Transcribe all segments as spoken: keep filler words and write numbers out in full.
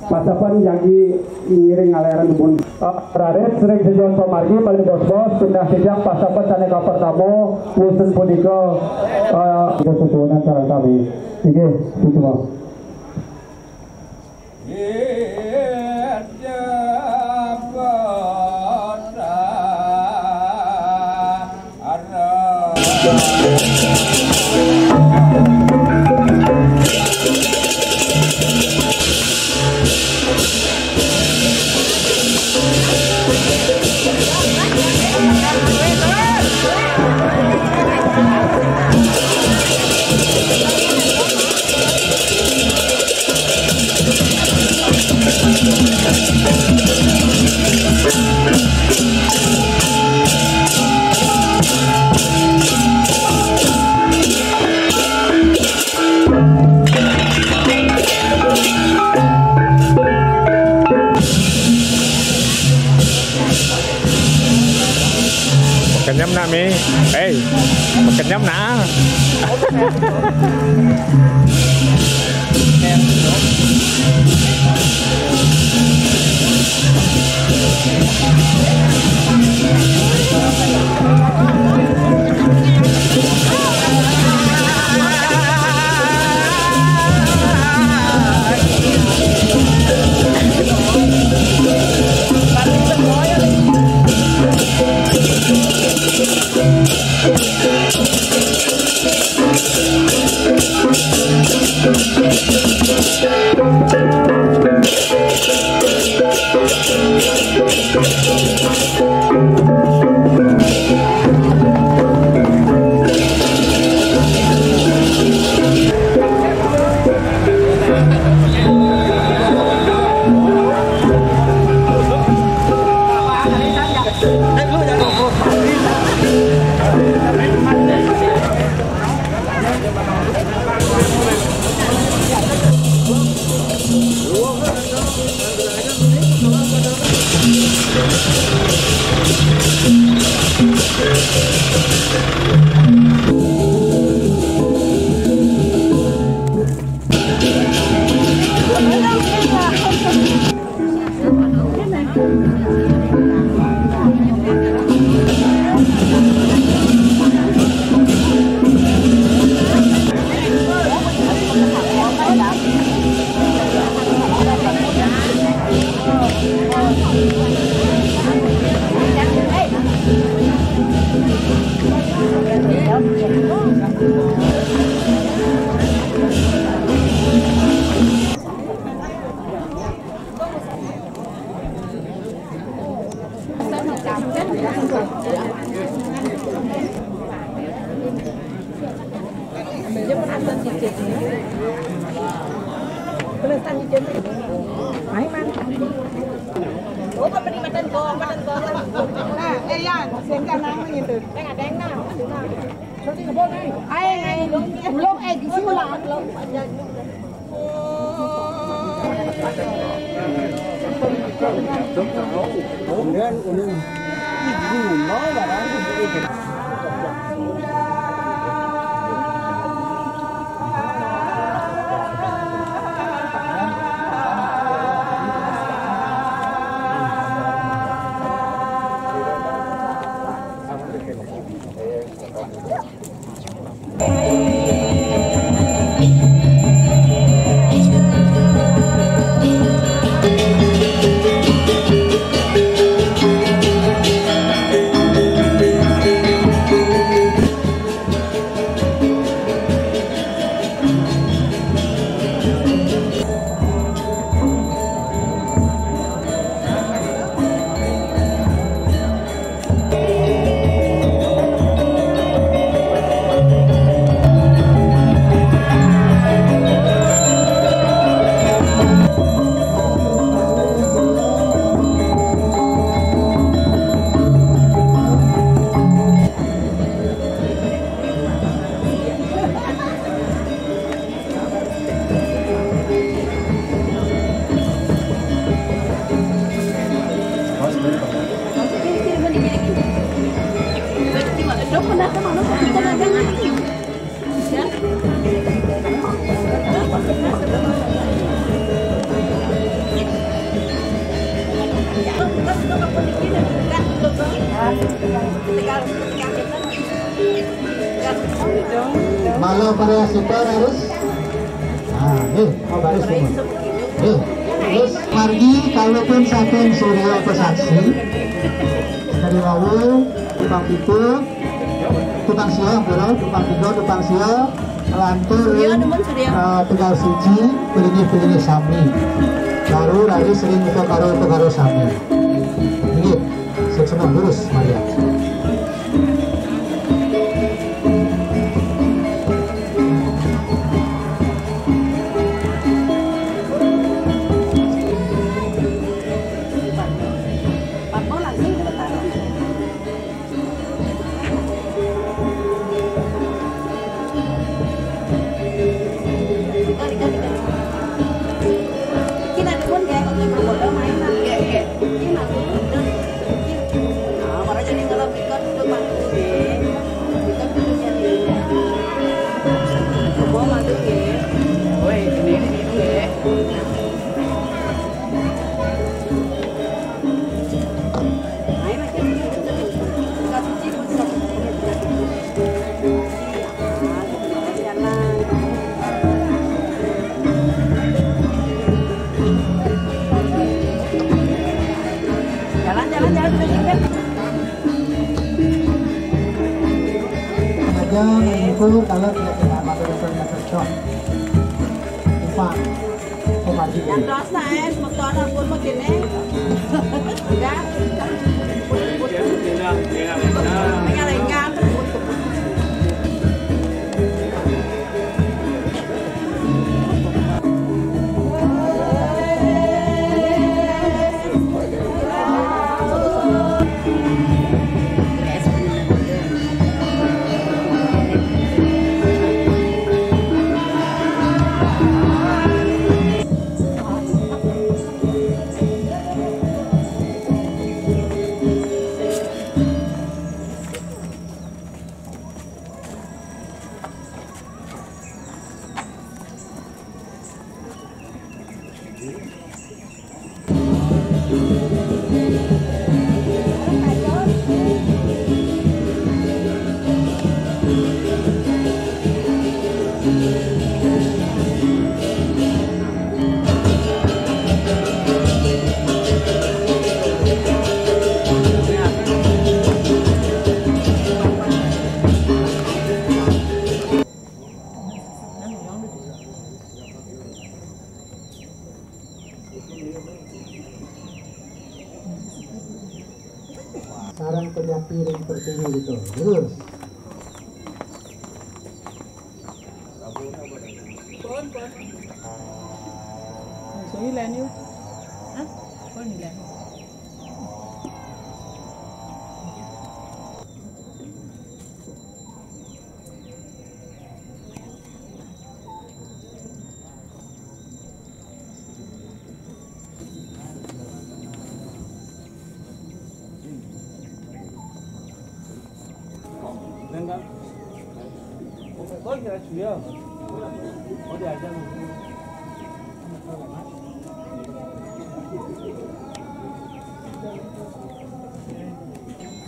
Pasapan jagi ngiring ngaleran kebun. Eh, rarit sering sejuan pamargi malih bos-bos, pindah sidak pasapan sané kapertama, wénten punika, eh, sesuunan sareng sami. Inggih, puji. Kenyem nak mi? Hei, kenyem nak. Nah, eh, Yan, sing kanang gitu. Ai, ai, belum, eh, di sini ulang. Malah variasi harus. Nah, nih, mau baris semua. Nih, terus margi kalaupun saking Surya Pesaksi, dari Lawu, Tukang Pitu, Tukang Sio, Bro, Tukang Pitu, Tukang Sio, lantur, Surya, teman Surya. Eh, tunggal siji, pilih-pilih sami. Baru dari sering itu karo, itu karo sami. Ini, sing semua lurus, Maria. Jalan, jalan, jalan, jalan. Aja mengukur kalau dia tidak pakai motor yang cocok. Empat. Empat juga. Yang dosa, eh, semeton ampun begini. Enggak. Tinggal, tinggal, tinggal. Tinggal, tinggal. Sarang penyapi ring pertiwi gitu. Terus. Pun, pun. Langsung hilang yuk. Hah? Pun hilang.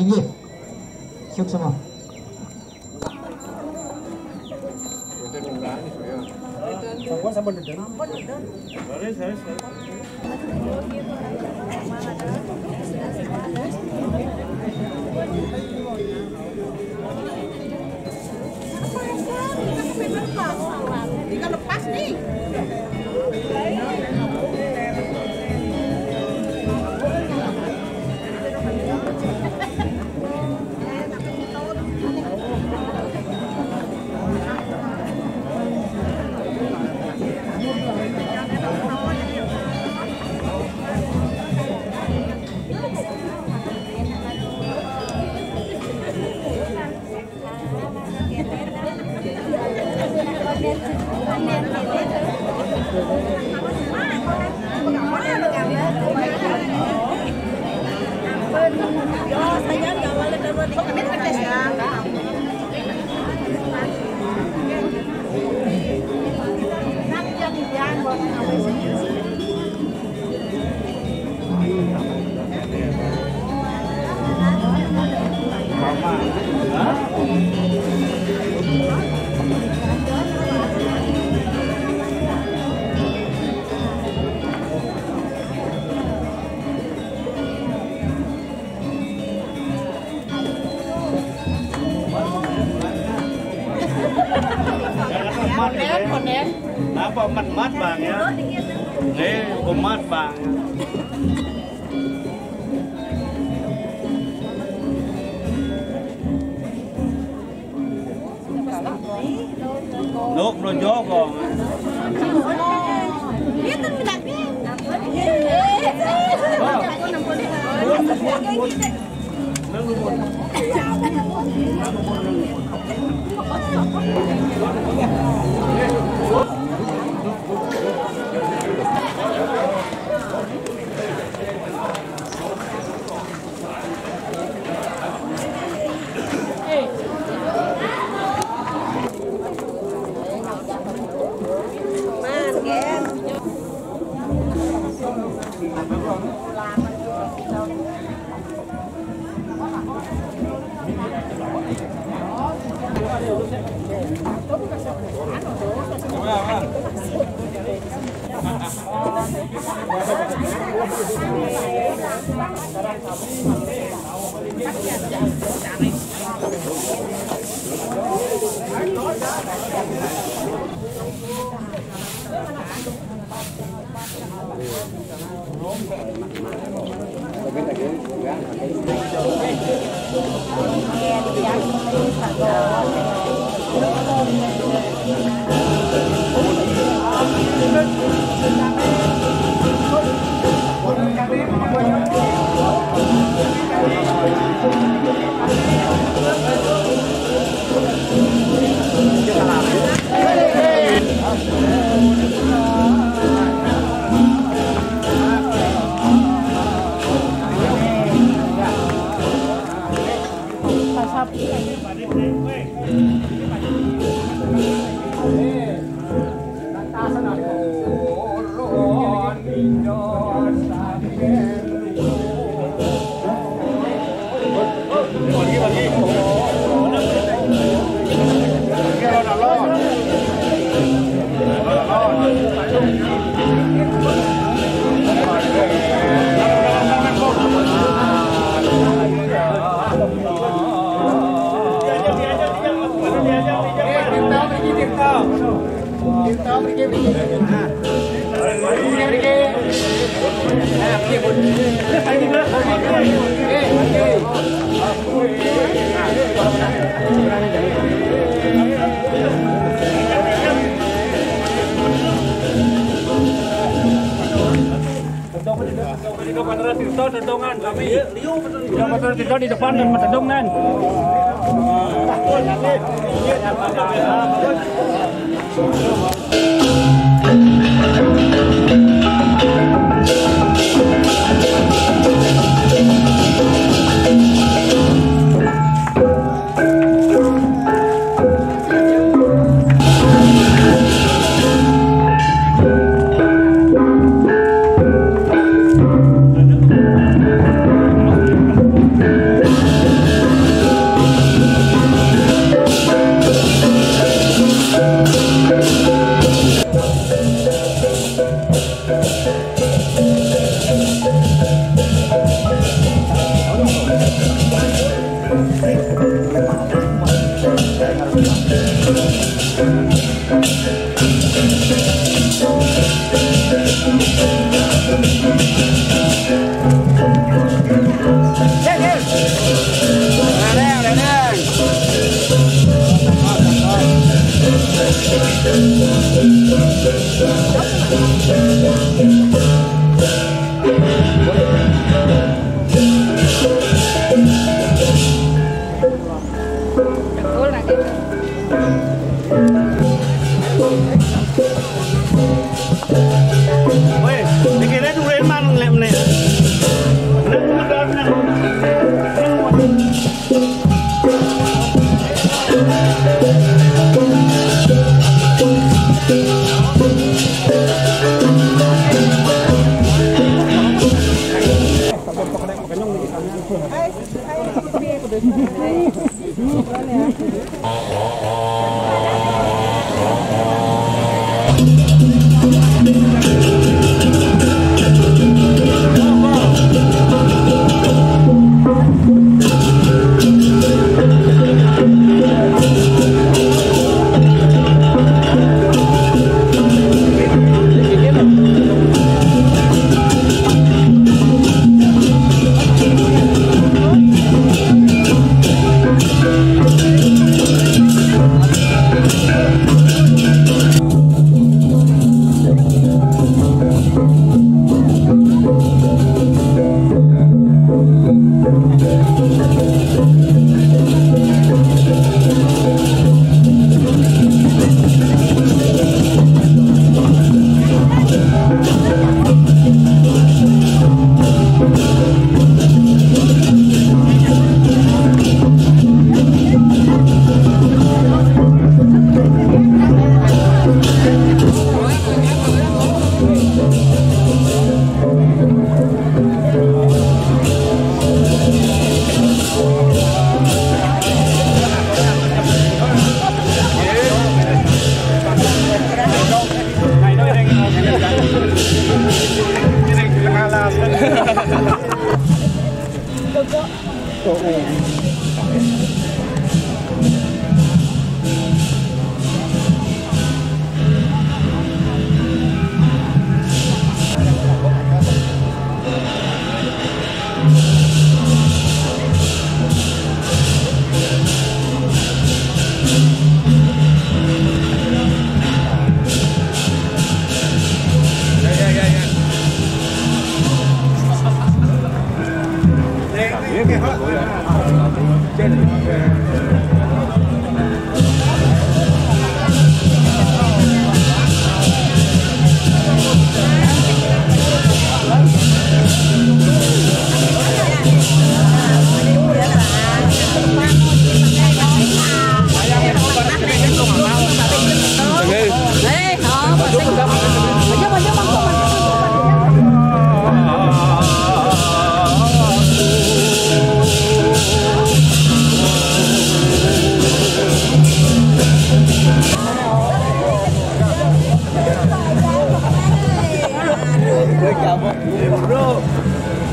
Inggih. Suksma. Sampun, sampun, Deden. Sampun, Deden. Baris, baris, baris. Apa yang salah? Kita lepas nih. Apa mat-mat bang ya? Eh, apa mat bang. Nuk, belum jogong. Di depan dan bertendung, Nan.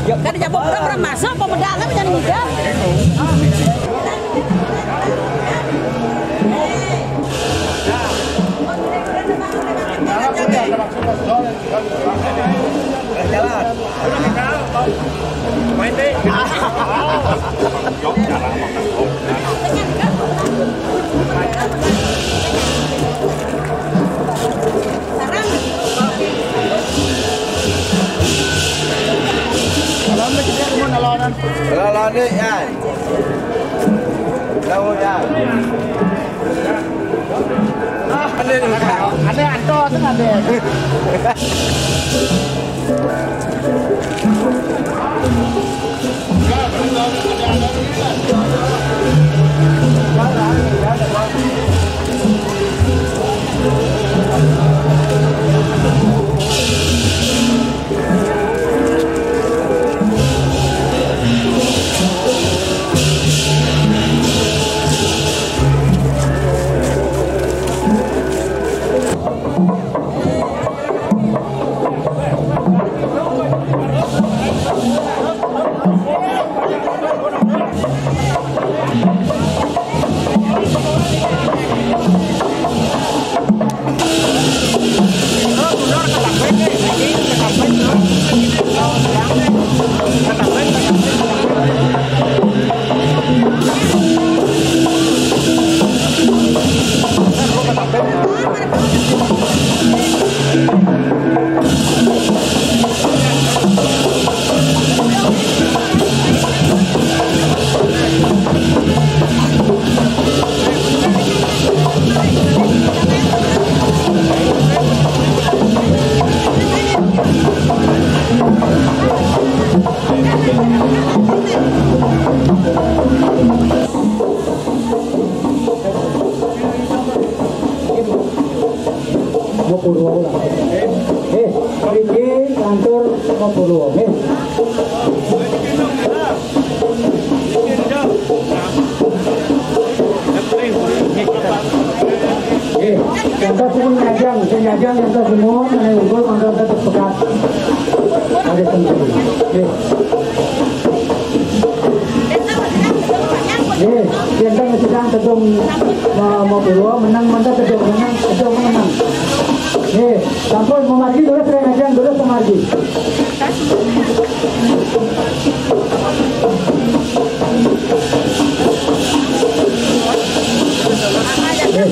Kan dijabut orang, orang masuk, pemedak kan jangan ngidap. Jalan. Main deh. Kalau nih, ya. Tahu, ya. Ada, ada, ada. Mau Purwo lah. Eh, mriki kantor mau Purwo, eh. Eh, kantor sing nyajang, sing nyajang kantor semua, mana unggul kantor tetap pekat. Ada sendiri. Eh. Nggih, enten sedang tedung, eh, mau Purwo, menang, menang tedung, menang, tedung, menang. Nggih, sampun, mau margi terus, saya ngajak terus mau margi. Nggih.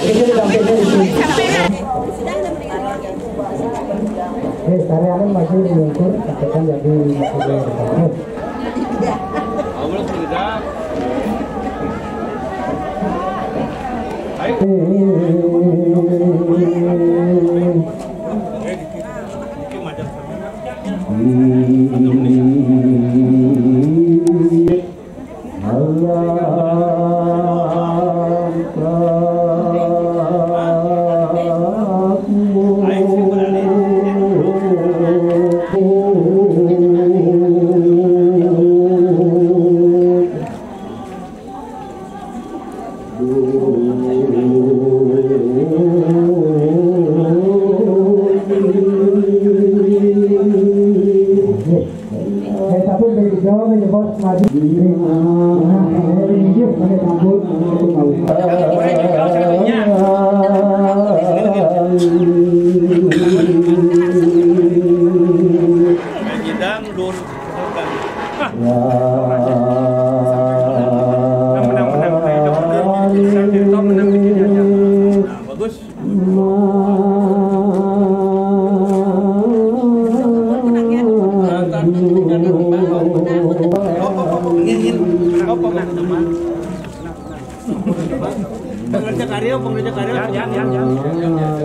Nggih, sampai, sampai, sampai. Eh, karyawan masih meluncur, katakan jadi masih. Pengerja karya, pengerja karya. Yan, yan, yan, yan.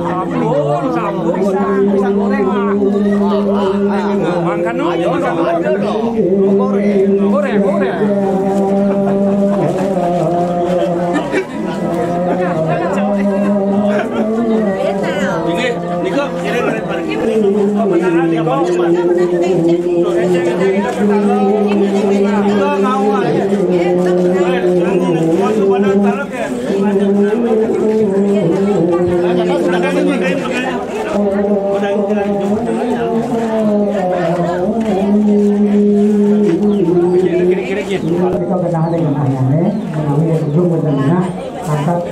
Sampun, sampun. Pisang goreng. Makan, no? Goreng, goreng. Kita kena ada yang nanya, eh, menawi yang ujung benar, angkat.